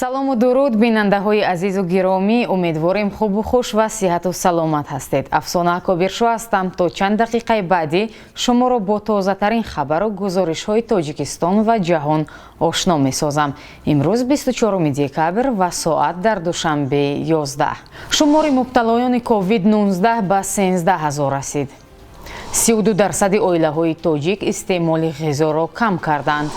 Салому дуруд, бинандаҳои азизу гиромӣ. Умедворем, хубу хуш ва сиҳату саломат ҳастед. Афсона Кобиршо ҳастам. То чанд дақиқаи баъдӣ шуморо бо тозатарин хабару гузоришҳои Тоҷикистон ва ҷаҳон ошно месозам. Имрӯз 24 декабр ва соат дар Душанбе 11. Шумори мубталоёни COVID-19 ба 13 ҳазор расид. 32 дарсади оилаҳои тоҷик истеъмоли ғизоро кам карданд.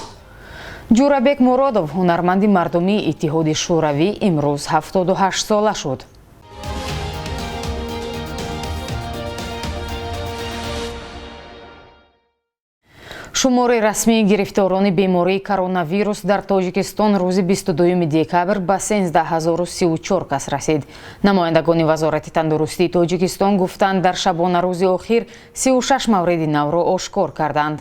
Ҷӯрабек Муродов, ҳунарманди мардумии Иттиҳоди Шӯравӣ, имрӯз 78 сола шуд. Шумори расмии гирифторони бемории коронавирус дар Тоҷикистон рӯзи 22 декабр ба 13034 кас расид. Намояндагони Вазорати тандурустии Тоҷикистон гуфтанд, дар шабонарӯзи охир 36 мавриди навро ошкор карданд.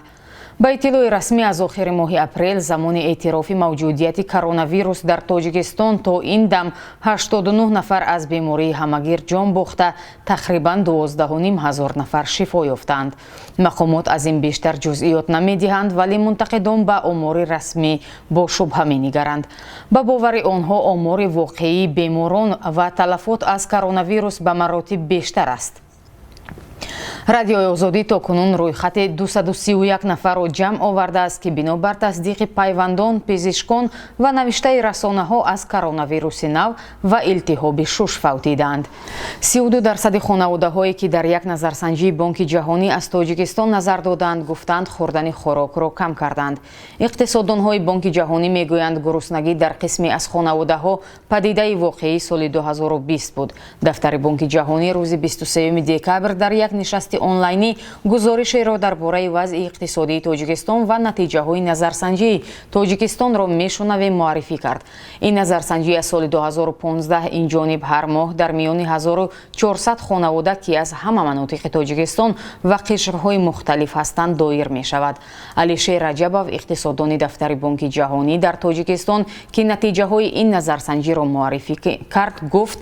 Ба иттилои расмӣ, аз охири моҳи апрел, замони эътирофи мавҷудияти коронавирус дар Тоҷикистон, то ин дам 89 нафар аз бемории ҳамагир ҷон бохта, тақрибан 12,5 ҳазор нафар шифо ёфтаанд. Мақомот аз ин бештар ҷузъиёт намедиҳанд, вале мунтақидон ба омори расмӣ бо шубҳа менигаранд. Ба бовари онҳо, омори воқеии беморон ва талафот аз коронавирус ба маротиб бештар аст. Радиои Озодӣ то кунун рӯйхати 231 нафарро ҷамъ овардааст, ки бинобар тасдиқи пайвандон, пизишкон ва навиштаи расонаҳо аз коронавируси нав ва илтиҳоби шуш фавтидаанд. 32 дарсади хонаводаҳое, ки дар як назарсанҷии Бонки Ҷаҳонӣ аз Тоҷикистон назар додаанд, гуфтанд, хӯрдани хӯрокро кам карданд. Иқтисоддонҳои Бонки Ҷаҳонӣ мегӯянд, гуруснагӣ дар қисме аз хонаводаҳо падидаи воқеии соли 2020 буд. Дафтари Бонки Ҷаҳонӣ рӯзи 23 декабр дар як нишасти онлайнӣ гузоришеро дар бораи вазъи иқтисодии Тоҷикистон ва натиҷаҳои назарсанҷии «Тоҷикистонро мешунавем» муаррифӣ кард. Ин назарсанҷӣ аз соли 2015 ин ҷониб ҳар моҳ дар миёни 1400 хонавода, ки аз ҳама манотиқи Тоҷикистон ва қишрҳои мухталиф ҳастанд, доир мешавад. Алишер Раҷабов, иқтисоддони дафтари Бонки Ҷаҳонӣ дар Тоҷикистон, ки натиҷаҳои ин назарсанҷиро муаррифӣ кард, гуфт,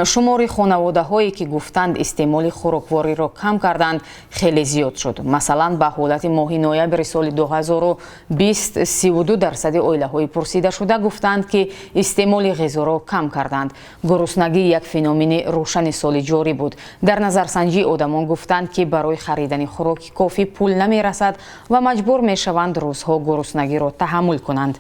шумори хонаводаҳое, ки гуфтанд, истеъмоли хӯроквориро кам карданд, хеле зиёд шуд. Масалан, ба ҳолати моҳи ноябри соли 2020 32 дарсади оилаҳои пурсидашуда гуфтанд, ки истеъмоли ғизоро кам карданд. Гуруснагӣ як феномени рӯшани соли ҷорӣ буд. Дар назарсанҷӣ одамон гуфтанд, ки барои харидани хӯроки кофӣ пул намерасад ва маҷбур мешаванд рӯзҳо гуруснагиро таҳаммул кунанд.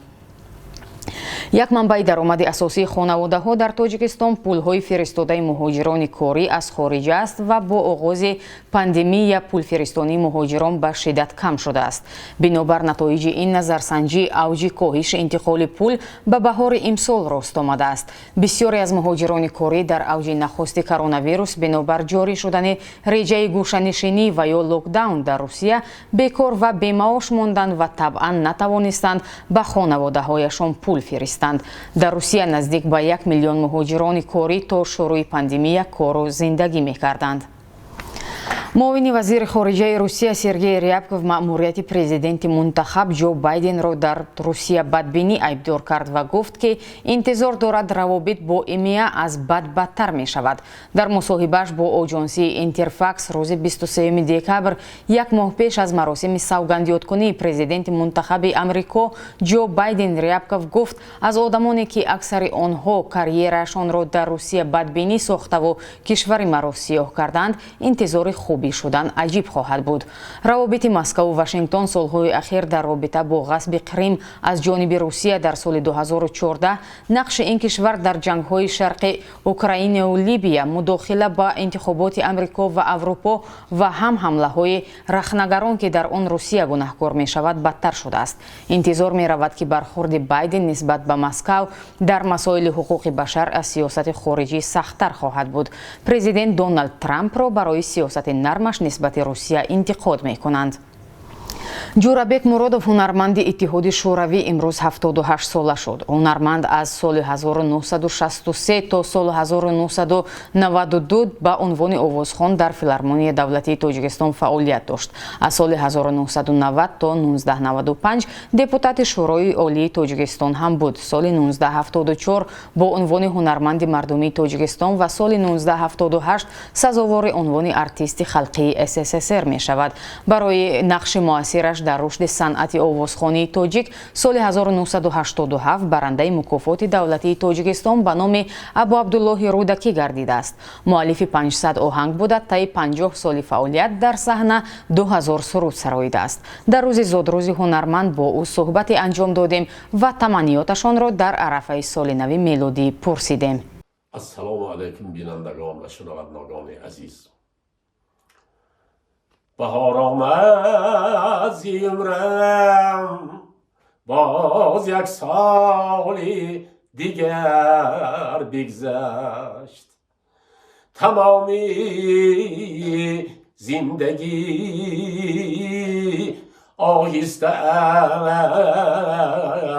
Як манбаи даромади асосии хонаводаҳо дар Тоҷикистон пулҳои фиристодаи муҳоҷирони корӣ аз хориҷа аст ва бо оғози пандемия пулфиристонии муҳоҷирон ба шиддат кам шудааст. Бинобар натоиҷи ин назарсанҷӣ, авҷи коҳиши интиқоли пул ба баҳори имсол рост омадааст. Бисёре аз муҳоҷирони корӣ дар авҷи нахусти коронавирус бинобар ҷорӣ шудани реҷаи гӯшанишинӣ ва ё локдаун дар Русия бекор ва бемаош монданд ва табъан натавонистанд ба хонаводаҳояшон пул фиристанд. Дар Русия наздик ба 1 миллион муҳоҷирони корӣ то шурӯи пандемия кору зиндагӣ мекарданд. Муовини вазири хориҷаи Русия Сергей Рябков маъмурияти президенти мунтахаб Ҷо Байденро дар Русия бадбинӣ айбдор кард ва гуфт, ки интизор дорад, равобит бо ЭМЕА аз бад бадтар мешавад. Дар мусоҳибааш бо оҷонсии Интерфакс рӯзи 23 декабр, як моҳ пеш аз маросими савгандёдкунии президенти мунтахаби Амрико Ҷо Байден, Рябков гуфт, аз одамоне, ки аксари онҳо карьераашонро дар Русия бадбинӣ сохтаву кишвари маро сиёҳ карданд, интизори хуб хубӣ шудан аҷиб хоҳад буд. Равобити Москаву Вашингтон солҳои ахир дар робита бо ғасби Қрим аз ҷониби Русия дар соли 2014, нақши ин кишвар дар ҷангҳои шарқи Украинаву Либия, мудохила ба интихоботи Амрико ва Аврупо ва ҳам ҳамлаҳои рахнагарон, ки дар он Русия гунаҳкор мешавад, бадтар шудааст. Интизор меравад, ки бархурди Байден нисбат ба Москав дар масоили ҳуқуқи башар аз сиёсати хориҷӣ сахттар хоҳад буд. Президент Доналд Трампро барои сиёсати нармаш нисбати Русия интиқод мекунанд. Ҷӯрабек Муродов, ҳунарманди Иттиҳоди Шӯравӣ, имрӯз 78 сола шуд. Ҳунарманд аз соли 1963 то соли 1992 ба унвони овозхон дар Филармонияи давлатии Тоҷикистон фаъолият дошт. Аз соли 1990 то 1995 депутати Шӯрои Олии Тоҷикистон ҳам буд. Соли 1974 бо унвони ҳунарманди мардумии Тоҷикистон ва соли 1978 сазовори унвони артисти халқии СССР мешавад. Барои нақши муассираш таъсираш дар рушди санъати овозхонии тоҷик соли 1987 барандаи мукофоти давлатии Тоҷикистон ба номи Абу Абдуллоҳи Рӯдакӣ гардидааст. Муаллифи 500 оҳанг буда, таи 50 соли фаъолият дар саҳна 2000 суруд сароидааст. Дар рӯзи зодрӯзи ҳунарманд бо ӯ суҳбате анҷом додем ва таманниёташонро дар арафаи соли нави мелодӣ пурсидем. Ассалому алайкум, бинандагон ва шунавандагони азиз. Баҳор омад, зи умрам боз як соли дигар бигзашт. Тамоми зиндагӣ оҳиста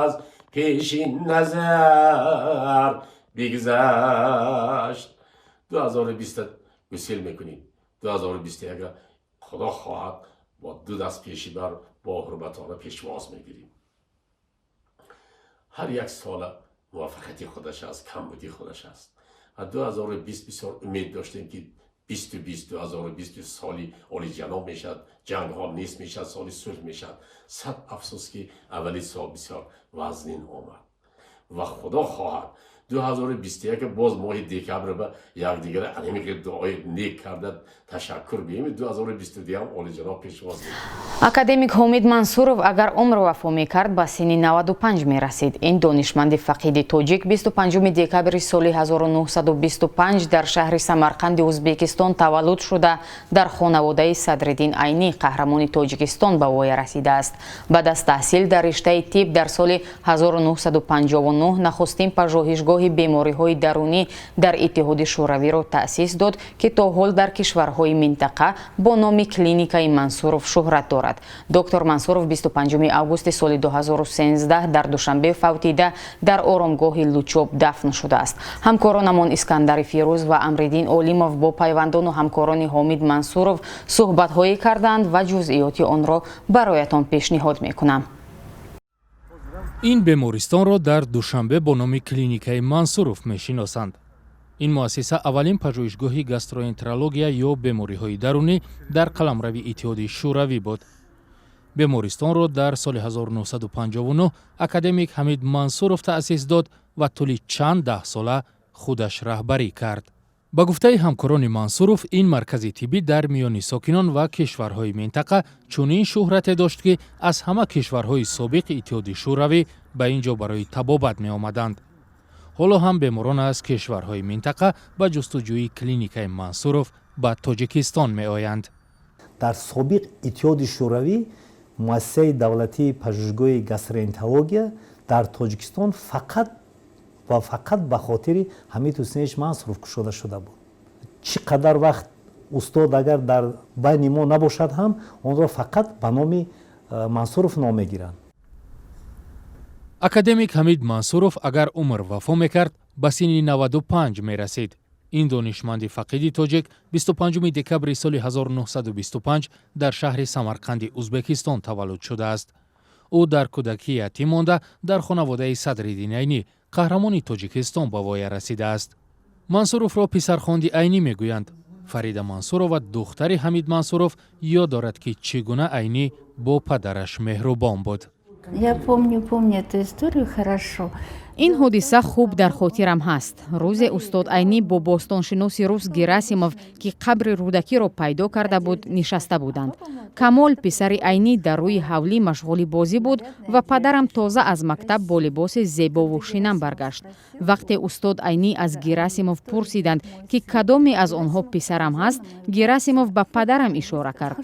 аз пеши назар бигзашт. 2020 гусел мекунем, 2021 худо хоҳад, бо ду даст пеши бар, бо ҳурматона пешвоз мегирем. Ҳар як сола муваффақияти худаш аст, камбудии худаш аст. Ва 2020 бисёр умед доштем, ки бисту бист, 2020 соли олиҷаноб мешавад, ҷангҳо нест мешавад, соли сулҳ мешавад. Сад афсӯс, ки аввали сол бисёр вазнин омад. Ва худо хоҳад, 2021 боз моҳи декабр ба якдигар анамиқи дуои нек карда, ташаккур гӯем, 2022 ҳам олиҷаноб пешвоз. Академик Ҳомид Мансуров агар умр вафо мекард, ба синни 95 мерасид. Ин донишманди фақиди тоҷик 25 декабри соли 1925 дар шаҳри Самарқанди Узбекистон таваллуд шуда, дар хонаводаи Садриддин Айнӣ, қаҳрамони Тоҷикистон, ба воя расидааст. Баъд аз таҳсил дар риштаи тиб дар соли 1959 нахустин пажӯҳишгоҳи бемориҳои дарунӣ дар Иттиҳоди Шӯравиро таъсис дод, ки то ҳол дар кишварҳои минтақа бо номи клиникаи Мансуров шӯҳрат дорад. Доктор Мансуров 25 августи соли 2013 дар Душанбе фавтида, дар оромгоҳи Лучоб дафн шудааст. Ҳамкоронамон Искандари Фирӯз ва Амриддин Олимов бо пайвандону ҳамкорони Ҳомид Мансуров суҳбатҳое карданд ва ҷузъиёти онро бароятон пешниҳод мекунам. Ин бемористонро дар Душанбе бо номи клиникаи Мансуров мешиносанд. Ин муассиса аввалин пажӯҳишгоҳи гастроэнтерология ё бемориҳои дарунӣ дар қаламрави Иттиҳоди Шӯравӣ буд. Бемористонро дар соли 1959 академик Ҳамид Мансуров таъсис дод ва тӯли чанд даҳсола худаш раҳбарӣ кард. Ба гуфтаи ҳамкорони Мансуров, ин маркази тиббӣ дар миёни сокинон ва кишварҳои минтақа чунин шӯҳрате дошт, ки аз ҳама кишварҳои собиқи Иттиҳоди Шӯравӣ ба ин ҷо барои табобат меомаданд. Ҳоло ҳам беморон аз кишварҳои минтақа ба ҷустуҷӯи клиникаи Мансуров ба Тоҷикистон меоянд. Дар собиқ Иттиҳоди Шӯравӣ муассисаи давлатии пажӯҳишгоҳи гастроэнтерология дар Тоҷикистон фақат ва фақат ба хотири Ҳамид Ҳусейнович Мансуров кушода шуда буд. Чӣ қадар вақт устод агар дар байни мо набошад ҳам, онро фақат ба номи Мансуров ном мегиранд. Академик Ҳамид Мансуров агар умр вафо мекард, ба синни 95 мерасид. Ин донишманди фақиди тоҷик 25 декабри соли 1925 дар шаҳри Самарқанди Узбекистон таваллуд шудааст. Ӯ дар кӯдакӣ ятим монда, дар хонаводаи Садриддин Айнӣ, қаҳрамони Тоҷикистон, ба воя расидааст. Мансуровро писархонди Айнӣ мегӯянд. Фарида Мансурова, духтари Ҳамид Мансуров, ёд дорад, ки чӣ гуна Айнӣ бо падараш меҳрубон буд. Я помню, помню эту историю хорошо. Ин ҳодиса хуб дар хотирам ҳаст. Рӯзе устод Айнӣ бо бостоншиноси рус Герасимов, ки қабри Рӯдакиро пайдо карда буд, нишаста буданд. Камол, писари Айнӣ, дар рӯи ҳавлӣ машғули бозӣ буд ва падарам тоза аз мактаб бо либоси зебову шинам баргашт. Вақте устод Айнӣ аз Герасимов пурсиданд, ки кадоме аз онҳо писарам ҳаст, Герасимов ба падарам ишора кард.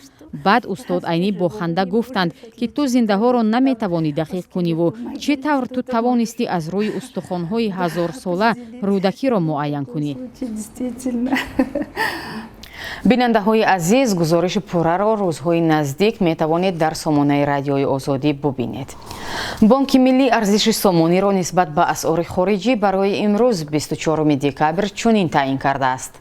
Баъд устод Айнӣ бо ханда гуфтанд, ки ту зиндаҳоро наметавонӣ дақиқ куниву чӣ тавр ту тавонистӣ аз рӯи устухонҳои ҳазорсола Рӯдакиро муайян кунӣ? Бинандаҳои азиз, гузориши пурраро рӯзҳои наздик метавонед дар сомонаи Радиои Озодӣ бубинед. Бонки Миллӣ арзиши сомониро нисбат ба асъори хориҷӣ барои имрӯз, 24 декабр, чунин таъин кардааст.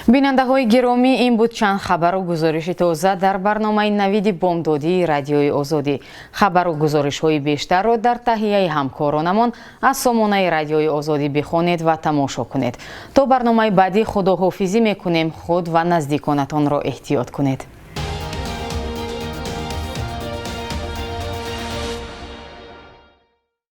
Бинандаҳои гиромӣ, ин буд чанд хабару гузориши тоза дар барномаи Навиди бомдодии Радиои Озодӣ. Хабару гузоришҳои бештарро дар таҳияи ҳамкоронамон аз сомонаи Радиои Озодӣ бихонед ва тамошо кунед. То барномаи баъдӣ худоҳофизӣ мекунем. Худ ва наздиконатонро эҳтиёт кунед.